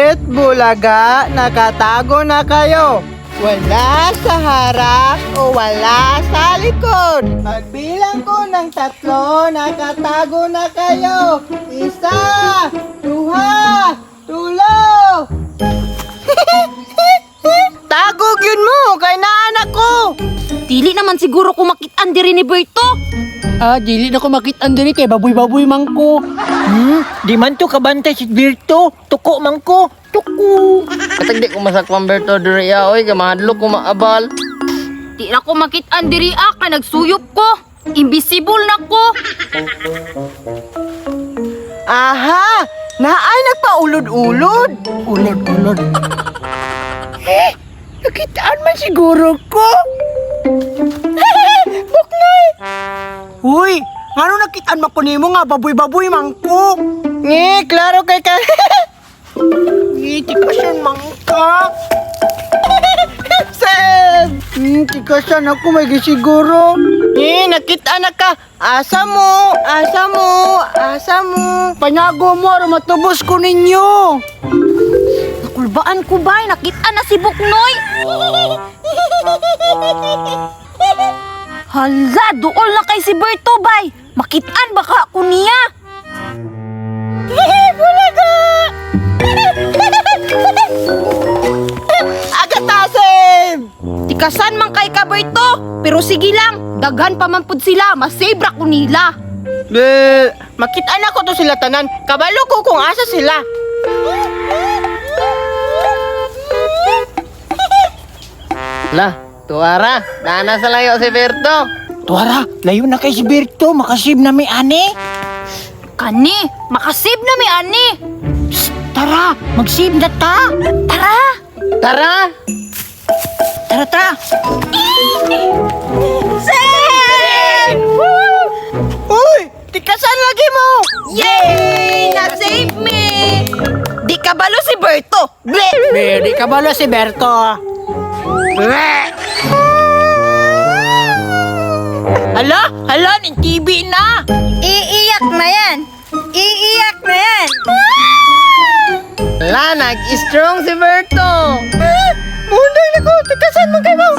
Eat Bulaga, nakatago na kayo. Wala sa harap o wala sa likod. Pagbilang ko ng tatlo, nakatago na kayo. Isa, duha, tulo. Tagog yun mo, kay naanak ko. Dili naman siguro ko makitaan diri ni Berto. Ah, dili na ko makitaan diri kay baboy-baboy man ko. Di man to kabantay si Berto. Tuko man ko. Tuko. Katag di ko masakpan Berto diri ah, oy, kay mahadlok ko maabal. Di na ko makitaan diri ah, kay nagsuyop ko. Invisible na ko. Aha! Naay nagpaulod-ulod. Ulod-ulod. Eh, nakitaan man siguro ko. Buknoy! Uy, ngano nakitaan man ko nimo nga baboy-baboy man ko? Ngi, klaro kay ka. Eh, tikasan man ka. Sir! Tikasan ako may gisiguro. Ngi, nakita na ka. Asa mo, asa mo, asa mo. Panyago mo aron matubos ko ninyo. Nakulbaan ko ba? Nakita na si Buknoy. Hala, duol na kay si Berto bay. Makitaan baka ako niya. Bulaga! Agatasim! Tikasan man kay ka Berto, pero sige lang, daghan pa man pud sila, masave ra ko nila. Be, makita na ko to sila tanan. Kabalo ko kung asa sila. Lah, tuara, dana sa layo si Berto. Tuara, layo na kay si Berto. Makasib na mi ani. Kani, makasave na mi ani. Psst, tara, magsib na ta. Tara! Tara! Tara, tara. Save! Uy, tikasan lagi mo. Yay! Na-save me! Di kabalo si Berto. Ble! Be, di ka balo si Berto. Hala, hala, ning TV na. Iiyak na yan! Iiyak na yan! Lah, nag-strong si Berto. Munday na ko, tikasan man kayo.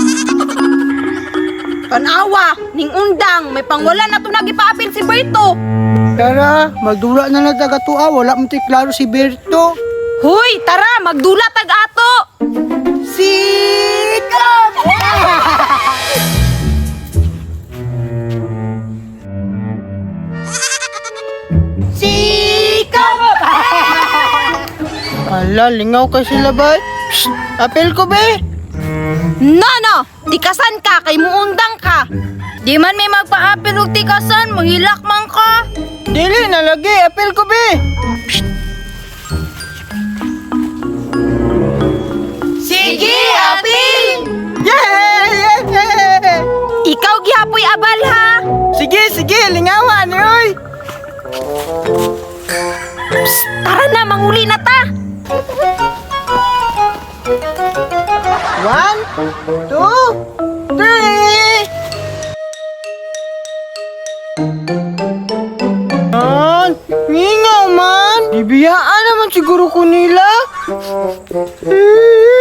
Tanawa, ning undang, may pangwala na to nagipaapil si Berto. Tara, magdula na lang taga tuwa, wala man to'y klaro si Berto. Huy, tara, magdula tag ato. Sikap! Sikap! Ala, lingaw kay sila ba? Psst, apel ko be. No, no! Tikasan ka, kay muundang ka. Di man may magpaapil og tikasan, manghilak man ka. Dili na lagi, apel ko be. Sige, apil! Yeah! Yeah! Ikaw gihapoy abal ha. Sige, sige, lingawan, oy. Tara na, manguli na ta. One, two, three. Man, mingaw man. Bibiyaan naman siguro ko nila. Eh.